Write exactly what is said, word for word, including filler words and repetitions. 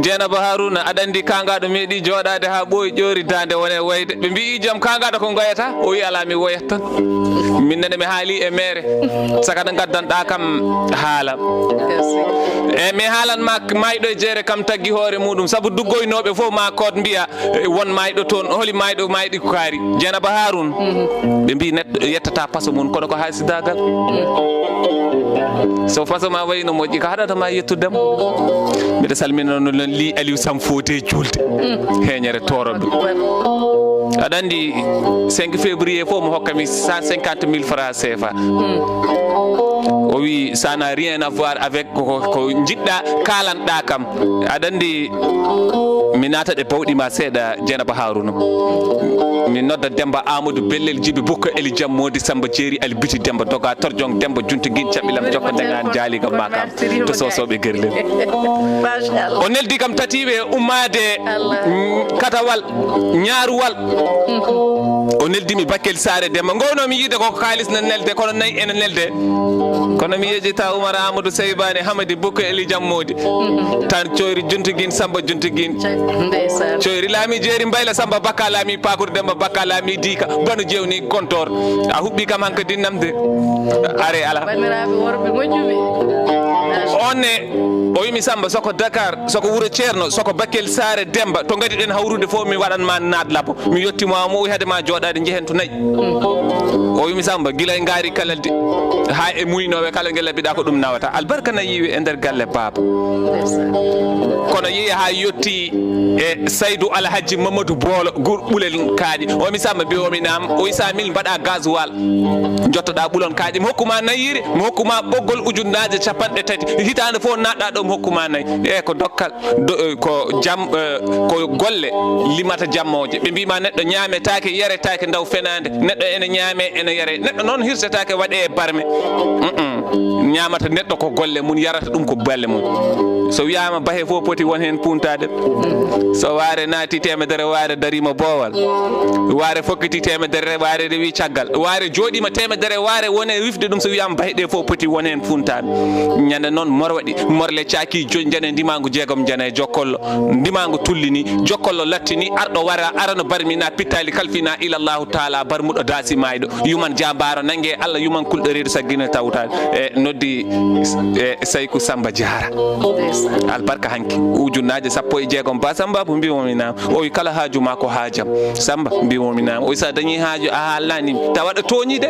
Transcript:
Jeenaba Haruna, aɗa anndi kaangaaɗo meeɗi jooɗaade haa ɓooyi ƴoori daande wone wayde. Ɓe mbi'i jam kaangaaɗo ko ngoyata? O wi'i alaa, mi woyat tan. Min nene mi haali e meere. Saka no ngaddanɗaa kam haala. E mi haalan ma maayɗo e jeere kam taggi hoore muuɗum. Sabu duggoynooɓe fof ma koot mbi'a, e, won maayɗo toon. Holi maayɗo maayɗi ko kaari? Jeenaba Harun. Ɓe mbi'i neɗɗo yettata paso mum, kono ko haasidaagal. So paso ma wayi no moƴƴi, ko haɗata ma yettude mo? Mbiɗa salmina noon, noon Li Aliou Sam Fodé Julde. Heeñere tooroɓe. Aɗa anndi cinq février fof mo hokka mi cent cinquante mille francs C F A. O wi, ça n'a rien à voir avec ko, ko, ko njiɗɗa, kaalanɗa kam. Aɗa anndi mi naata ɗe bawɗi ma seeɗa, Jeenaba Haruna. Mi nodda Demba Amadou Bellel Jibi Bukko Eli Jam Modi Samba Jeeri Ali Biti Demba Doga Torjong Demba Junta Gin Caɓɓilam Jokko Ndengaan Jaali kam ma kam to Sosoɓe Gerlel. Machallah. O neldi kam tatiɓe ummaade, Allah, mm, Katawal, Ñaaruwal. O neldimi Bakel Saare Demba. Ngowno mi yiide ko kaalis na nelde, kono nayi ene nelde. Kono mi yejita Umar Amadou Seybani Hamadi Bukko Eli Jam Modi. Tan coyri Junta Gin Samba Junta Gin. Ndeysaan. Coyri Laami Jeeri Mbayla Samba Bakka Laami Pakude Demba Bakka Laami Diika. Banu jewni kontor. A huɓɓi kam hankadi namde. Are ala. Banndiraaɓe worɓe moƴƴuɓe. On ne, o wimi Samba, soko Dakar, soko Wuro Ceerno, soko Bakel Saare Demba, to ngadi ɗen hawrude fof mi waɗan ma naat labo. Mi yetti ma mo o wi hade ma jooɗaade njehen to nayi. O wimi Samba, gila e ngaari kalaldi, haa e muynooɓe kala ngel labiɗa ko ɗum nawata. Albarka na yiwi e nder galle baaba. Kono yehi haa yetti e Saydu Alhaji Mamadou Boolo, gur ɓulel kaaƴe. O wimi Samba, mbi o mi naam, o wi sa mil mbaɗa gasoil. Jottoɗa ɓulon kaaƴe, mi hokkuma nayi yiri, mi hokkuma ɓoggol ujunnaaje capanɗe tati. Hitaande fof naatɗa ɗo, mi hokkuma nayi. E ko dokkal, do-, eh, ko jam, eh, ko golle limata jammooje. Ɓe mbima neɗɗo ñaametaake, yaretaake ndaw fenaande. Neɗɗo ene ñaame, ene yare. Neɗɗo noon hirsetaake waɗe e barme. Mm-mm. Ñaamata neɗɗo ko golle mum, yarata ɗum ko balle mum. So wiyaama bahe fof poti won heen puntaade. So waare naati teemedere, waare dariima boowal. Waare fokkiti teemedere, waare rewi caggal. Waare jooɗiima teemedere, waare wone wifde ɗum so wiyaama bahe ɗe fof poti won heen puntaade. Ñande noon morwaɗi, morle caaki joyi njane ndimaangu jeegom njane jokkollo. Ndimaangu tullini, jokkollo lattini, arɗo wara, arano barmina, pittaali kalfina, ilallahu taala, barmuɗo daasi maayɗo. Yuman jaambaaro nannge Allah, yuman kulɗo reedu saggina tawtaade. E noddi, e Sayku Samba Jaara. Albarka hanki. Ujunnaaje sappo e jeegom ba Samba, mbi mo mi naam. O wi kala haaju ma ko haajam. Samba, mbi mo mi naam. O wi sa dañi haaju a haalani mi. Tawa ɗo tooñi de.